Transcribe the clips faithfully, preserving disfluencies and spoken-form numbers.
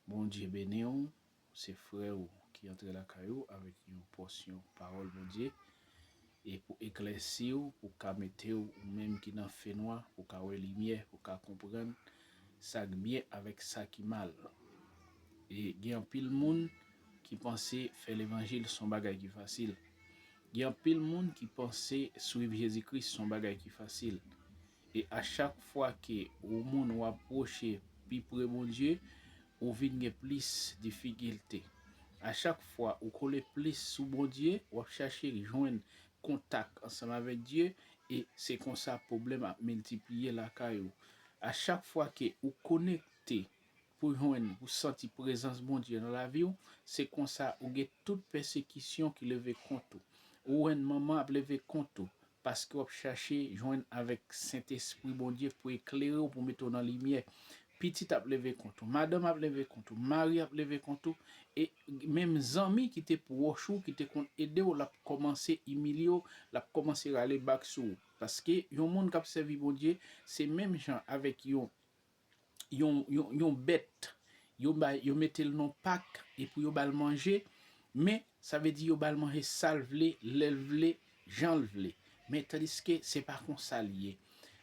Bondye beni w, se frè w ki antre lakay ou avèk yon pòsyon pawòl Bondye, e pou eklèsi w, pou ka mete w, ou menm ki nan fenwa, pou ka wè limyè, pou ka konprann sa k byen avèk sa ki mal. E gen anpil moun ki panse fè levanjil se yon bagay ki fasil. Gen anpil moun ki panse swiv Jezi Kris se yon bagay ki fasil. E a chak fwa ke ou moun w apwoche pi pre Bondye, ou vin gen plis difikilte. A chak fwa ou kole plis sou Bondye, w ap chache jwenn kontak ansanm avèk Dye, e se konsa pwoblèm ap miltipliye lakay ou. A chak fwa ke ou konekte pou jwenn, pou santi prezans Bondye nan lavi w, se konsa ou gen tout pèsekisyon ki leve kont ou. Ou wè manman ap leve kont ou, paske w ap chache jwenn avèk Sentespri Bondye pou eklere w, pou mete w nan limyè. Pitit ap leve kont ou, madanm ap leve kont ou, mari ap leve kont ou, e menm zanmi ki te pwòch ou, ki te konn ede w, l ap kòmanse imilye w, l ap kòmanse rale bak sou ou. Paske yon moun k ap sèvi Bondye, se menm jan avèk yon, yon, yon, yon bèt. Yo bay, yo mete l nan pak, epi yo ba l manje, men sa vle di yo ba l manje sa l vle, lè l vle, jan l vle. Men tandiske se pa konsa l ye.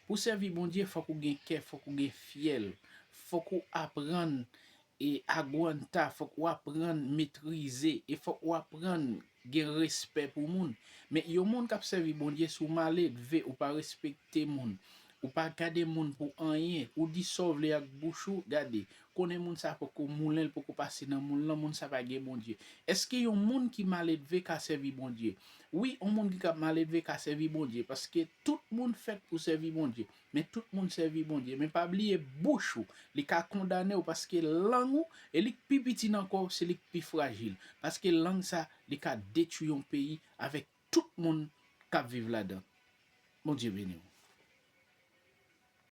Pou sèvi Bondye, fòk ou gen kè, fòk ou gen fyèl, fòk ou aprann e agwanta, fòk ou aprann metrize, e fòk ou aprann gen respè pou moun. Men yon moun k ap sèvi Bondye, si w maledve, ou pa respekte moun, ou pa gade moun pou anyen, ou di sa w vle ak bouch ou, gade, konnen moun sa poko moulen, l poko pase nan moul lan, moun sa pa gen Bondye. Èske yon moun ki maledve ka sèvi Bondye? Wi, yon moun ki ka maledve ka sèvi Bondye, paske tout moun fèt pou sèvi Bondye. Men tout moun sèvi Bondye. Men pa bliye bouch ou, li ka kondane w paske lang ou, e li k pi piti nan kò w, se li k pi frajil. Paske lang sa, li ka detwi yon peyi avèk tout moun k ap viv ladan. Bondye beni w.